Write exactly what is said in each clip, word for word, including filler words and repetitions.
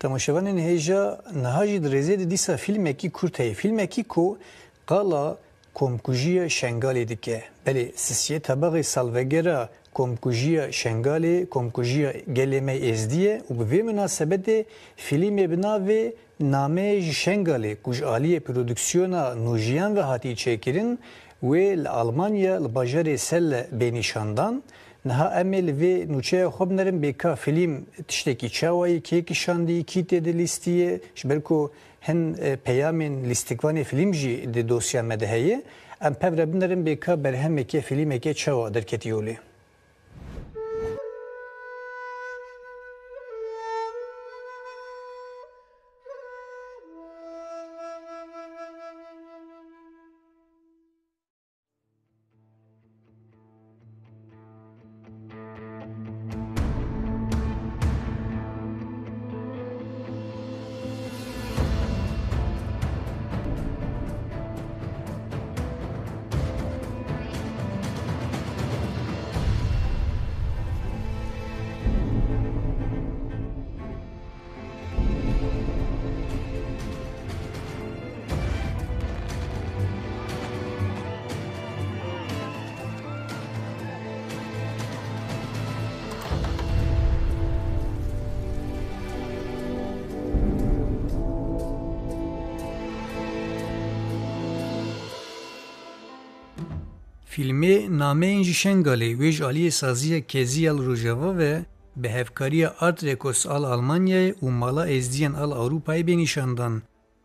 Temaşevanên hêja, niha jî di rêzê de dîsa fîlmekî kurt heye. Fîlmekî ku qala komkujiya Şengalê dike. Belê, sisiyê tebaxê salvegera komkujiya Şengalê, komkujiya gelê me Êzdî ye û bi vê minasebetê fîlmê bi navê Nameyê ji Şengalê ku ji aliyê prodüksiyona Nûjiyan ve hatiye çêkirin, wê li Almanya li bajarê Celle bê nîşandan. Niha em ê li vê nûçeya xwe binerin bê ka fîlm tiştekî çawa yê, kê kişandî, kî tê de lîstî ye, ji ber ku hin, e, peyamên lîstikvanê fîlm jî di dosya me de heye. Em pevre binerin bê ka berhemeke, fîlmeke çawa derketî holê. Fîlmê Nameyên ji Şengalê wê ji aliyê saziya Kezî ya li Rojava ve bi hevkariya Art Rekos a li Almanyayê û Mala Êzdiyên a li Ewropayê bê nîşandan.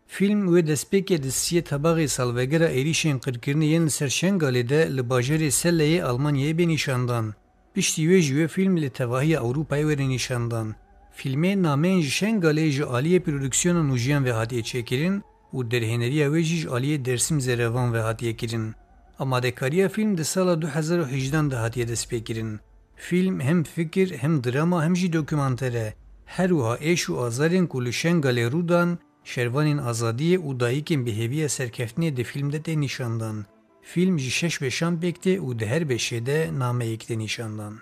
Fîlm wê destpêkê di siyê tebaxê salvegera êrîşên qirkirinê yên li ser Şengalê de li bajarê Selleyê Almanyayê bê nîşandan. Piştî wê jî wê fîlm li tevahiya Ewropayê were nîşandan. Fîlmê Nameyên ji Şengalê ji aliyê prodüksiyona Nûjiyan ve hatiye çêkirin û derhêneriya wê jî ji aliyê Dersim Zerevan ve hatiye kirin. Amadekariya fîlm di sala du hezar û hejdehan de hatiye destpêkirin. Fîlm hem fikir, hem drama, hem jî dokumanter e. Her wiha êş û azarên ku li Şengalê rû dan, şervanên azadiyê û dayikên bi hêviya serkeftinê di fîlm de tê nîşandan. Fîlm ji şeş beşan pêk tê û di her beşê de nameyek tê nîşandan.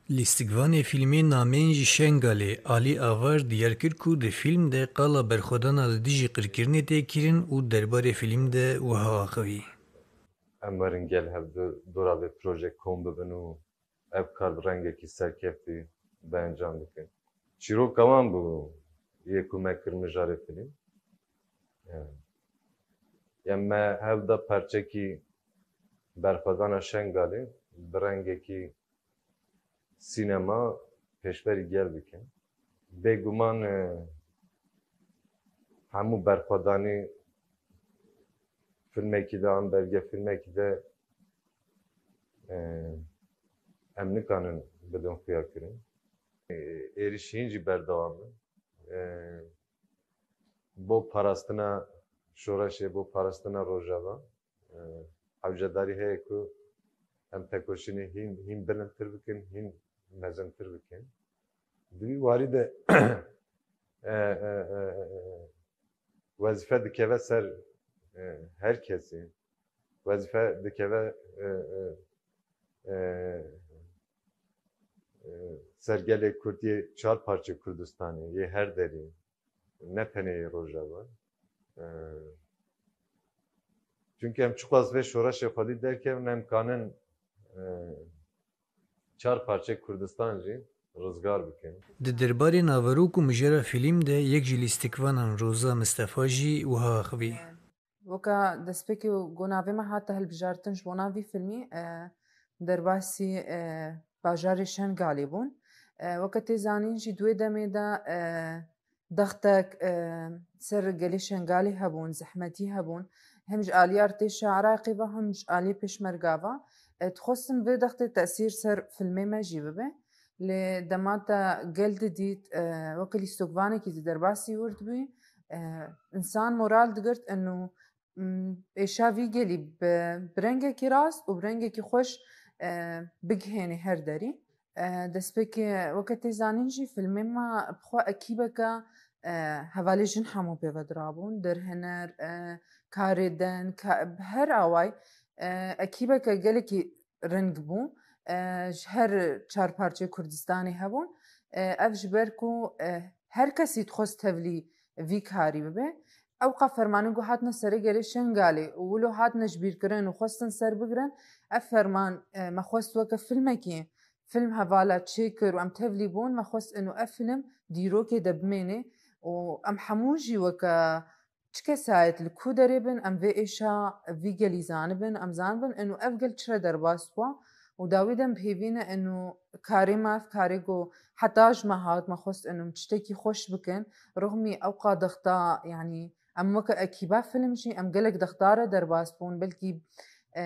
Lîstikvanê fîlmê Nameyên ji Şengalê, Alî Avar diyar kir ku di fîlm de qala berxwedana li dijî qirkirinê tê kirin û derbarê fîlm de wiha axivî. Em werin gel hev du dora vê projê kom bibin û ev kar bi rengekî serkeftî bi encam bikin. Çîroka wan bû yê ku me kir mijarê fîlm. Em me hewl da parçekî berxwedana Şengalê bi rengekî sînema pêşberî gel bikin. Bêguman, e, hemû berxwedanî filmekî de an belgefilmekî de, e, em nikanin bidin xuyakirin. E, êrîş hîn jî berdewam in. E, bo parastina şoreşê, bo parastina Rojava, e, hewcedarî heye ku em tekoşînê hîn, hîn bilindtir bikin, hîn mezintir bikin. Di vî warî de, e, e, e, e, wezîfe dikeve ser, e, her kesî. Wezîfe dikeve, e, e, e, e, ser gelê Kurd yê çar parçe Kurdistanê, yê her derî, ne tenê yê Rojava. E, çunke em çiqas vê şoreşê xwedî derkevin, em kanin, e, çar parçe Kurdistan jî rizgar bikin. Di derbarê naverok û mijara fîlm de yek ji lîstikvanan Roza Mistefa jî wiha axivî. Weke destpêkê ku navê me hate hilbijartin ji bona vî filmî, e, derbasî, e, bajarê Şengalê bûn. E, weke tê zanîn jî di wê demê de, e, dextek, e, ser gelê Şengalê hebûn, zehmetî hebûn. Hem ji alî artêşa Iraqê ve, hem ji alî pêşmerga ve. E, dixwestin vê dextê tesîr ser filmê me jî bibe. Lê dema te gel didît, e, weke lîstokvanekî di derbasî wir dibû, e, însan moral digirt, eno, m, êşa vî gelî bi, bi rengekî rast û bi rengekî xweş, e, bigihênê her derî. E, destpêkê weke tê zanîn jî filmê me bi xwe ekîbeke, e, hevalê jin hemû pê ve dirabûn. Derhêner, e, karê den, ka-, bi her away, e, ekîbeke gelekî ring bû. E, ji her çar parçeyê Kurdistanê hebûn. E, ev ji ber ku, e, her kesî dixwest tevlî vî karî bibe. Ewqa fermanin ku hatine serê gelê Şengalê û wilo hatine ji bîr kirin û xwestin ser bigirin, ev ferman, e, me xwest weke filmekî, film hevala çêkir û em tevlî bûn, me xwest ino ev film dîrokê de bimêne û em hemû jî weke çi kesayet li ku derê bin, em vê êşa vî gelî zanibin, em zanibin ino ev gel çi re derbas bû û dawî de em bi hêvî ne ino karê me, ev karê ku heta ji me hat me xwest ino em tiştekî xweş bikin, rixmî ewqa dexta, yanî em weke ekîba film jî em gelek dexta re derbas bûn, belkî, e,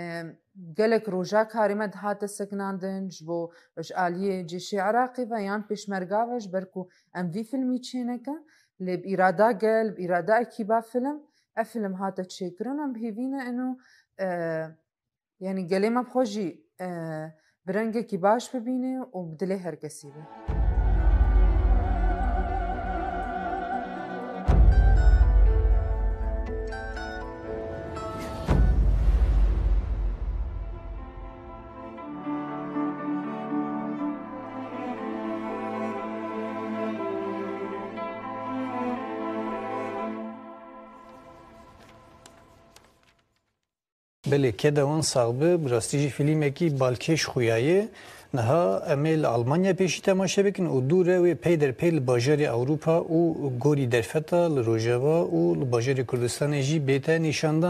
gelek roja karê me dihate sekinandin ji bo, ji aliyê cêşê Iraqê ve yan pêşmerga ve, ji ber ku em vî filmî çênekin, lê bi îrada gel, bi îrada ekîba film, ev film hate çêkirin, em bi hêvî ne ino, e, yanî gelê me bi xwe jî, e, bi rengekî baş bibîne û bi dilê her kesî be. Belê, keda wan sax be, bi rastî jî fîlmekî balkêş xuya ye. Niha em ê li Almanya pêşî temaşe bikin û dû re wê peyderpey li bajarê Ewropa û gorî derfeta li Rojava û li bajarê Kurdistanê jî bête nîşandan.